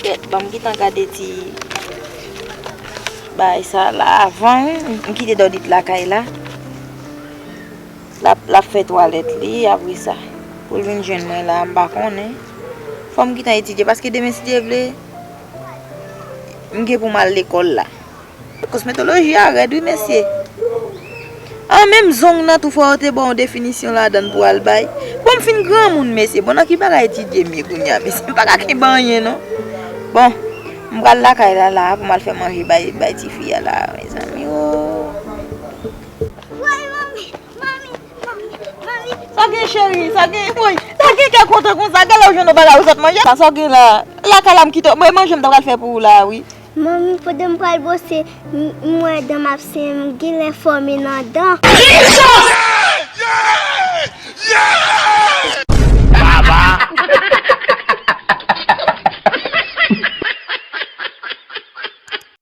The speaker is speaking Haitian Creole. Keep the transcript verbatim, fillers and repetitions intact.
Kèt, ban m gentan gade ti bagay sa la avan m kite Dòdit lakay la. L ap, l ap fè twalèt li, apre sa, pou l vin jwenn mwen la, m pa konnen. Fò m gentan etidye, paske demen, si Dye vle, m gen pou m al lekòl la. Kosmetoloji a rèd, wi, mesye. Ah, menm zong nan tou, fò yo te ba w yon definisyon ladan l pou al bay. Bon, m fin granmoun, mesye. Bon, nan ki bagay etidye m ye kounye a, mesye? M pa ka kenbe anyen, non. Bon, m pral lakay la, la, pou m al fè manje bay, bay tifi a la, mezanmi, oh. Woy, manmi, manmi, manmi, manmi. Sa gen, cheri? Sa gen? Woy, sa gen kè kontan konsa? Gade lè w jwenn yon bagay ou sot manje. Sa, sa gen la? Lakay la, m kite w. Mwen, manje m ta pral fè pou ou la, wi. Manmi, pandan m pral bwose, m m wè dan m ap senyen, m genlè fòme nan dan.